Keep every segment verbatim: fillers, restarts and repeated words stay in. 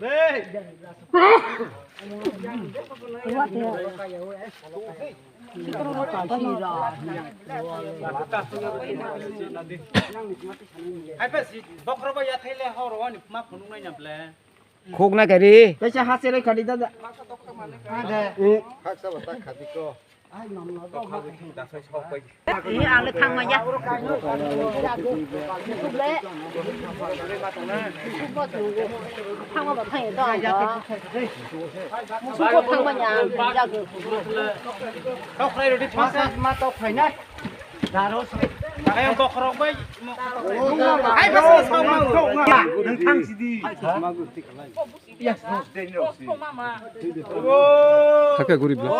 Ai pa si bokhro ba ya thaile horo ani ma phunuk nai na ple. Khuk na kari. Kaisa ha chere khadi da. Haksa bata khadi ko. Ee, ang le thangma ya. Thangma ba thang ya to ang ba. Musugo thangma ya ang ya go. Tok rai rodi thangsa. Ma tok phai na. Daro sai. Ayang bokhorok bai. Ai bas bas. Nang thang sidi. Hakhe gurib la.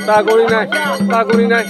Ta guri nai, ta guri nai.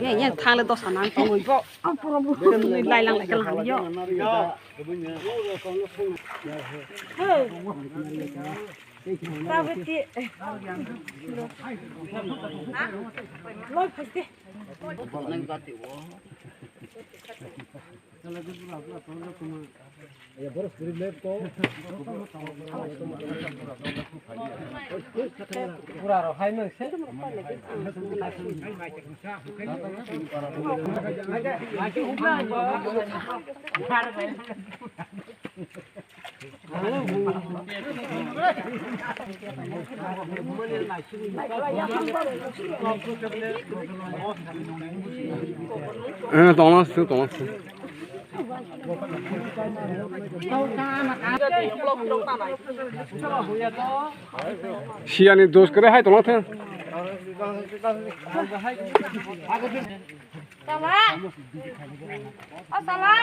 Be yang thale dosa nang tongoi bo. Ampura bu lai lang lai lang yo. Sabiti. Loi pasti. Eh, tongna su, tongna su. Siyani dos kore hai tongna thang. Tala. O tala.